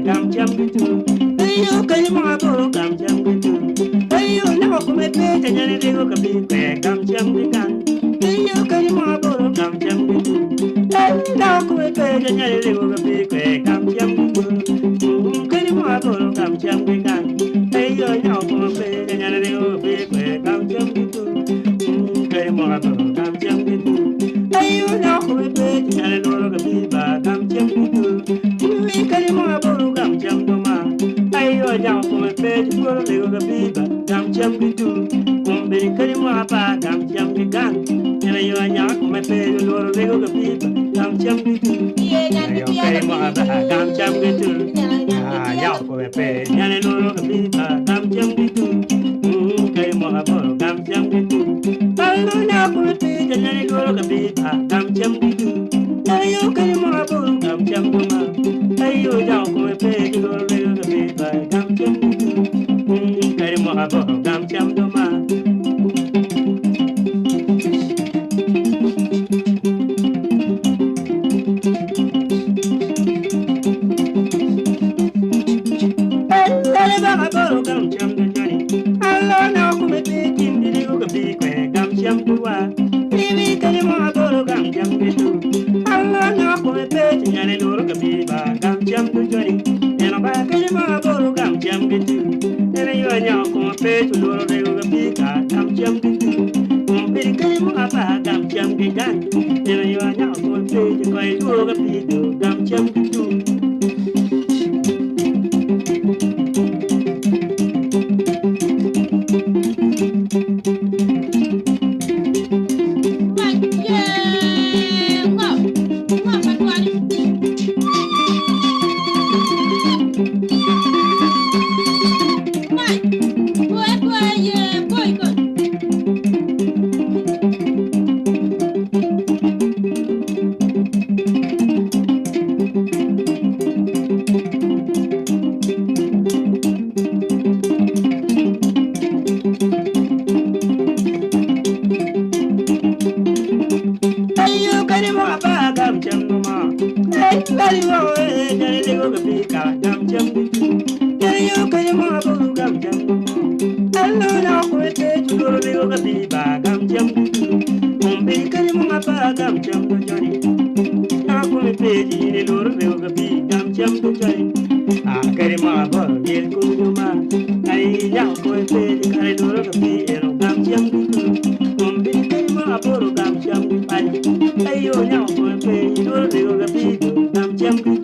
gam cam ki tu. Eyo kadi mo aboro gam cam ki tu. Eyo nyako kome pe ca nyane rego ka bi kwe gam cam ki gang. Eyo kadi mo aboro gam cam ki tu. Nyako kome pe ca nyane rego ka bi kwe gam cam ki tu. Kadi mo aboro gam cam ki gang. Eyo nyako kome pe ca nyane rego ka bi kwe gam cam ki tu. Kadi mo aboro gam cam ki tu. Eyo nyako kome pe ca nyane lworo ka bi ba gam cam ki tu. Kadi mo aboro gam cam do ma. Ayo nyako kome pe ca lworo rego ka bi ba gam cam ki tu. Kombeddi kadi mo apa gam cam ki gang. En ayo anyaka kome pe ca lworo rego ka bi ba gam cam ki tu. Ayo kadi mo apa gam cam ki tu. Anyaka kome pe nyane lworo ka bi ba gam cam ki tu. Kadi mo aboro gam cam ki tu. Ayo nyako kome pe ca nyane lworo ka bi ba gam cam ki tu. Ayo kadi mo aboro gam cam do ma. Ayo nyako kome pe ca lworo rego ka bi ba gam cam ki tu. Kadi mo aboro gam cam do ma. Kadi baka aboro gam cam do joni. Alo nyako kome pe tindi rego ka bi kwe gam cam do wa. Ibi kadi mo aboro gam cam ki tu. Alo nyako kome pe ca nyane lworo ka bi ba gam cam do joni. Neno ba kadi mo aboro gam cam ki tu. En ayo nyako kome pe ca lworo rego ka bi ka gam cam ki tu. Kombeddi kadi mo apa gam cam ki gang. En ayo nyako kome pe ca koy lworo ka bi do gam cam ki tu. Ayo kadi mo apa gam cam do ma. Kadi mo eh jani lego ka bi ka gam cam di tu. Ayo kadi mo apa gam cam do ma. Allo na ko te chudoro lego ka bi ba gam cam di tu. Kumbe kadi mo apa gam cam do jani. Na ko me pe ji ni loro lego ka bi gam cam do jani. Ah kadi mo apa gel ku do ma. Ai ya ko te kare loro ka bi ero gam cam di tu. Kumbe kadi mo aboro gam cam di pani. Ayo nyako kome pe loro rego ka bi do gam cam ki tu.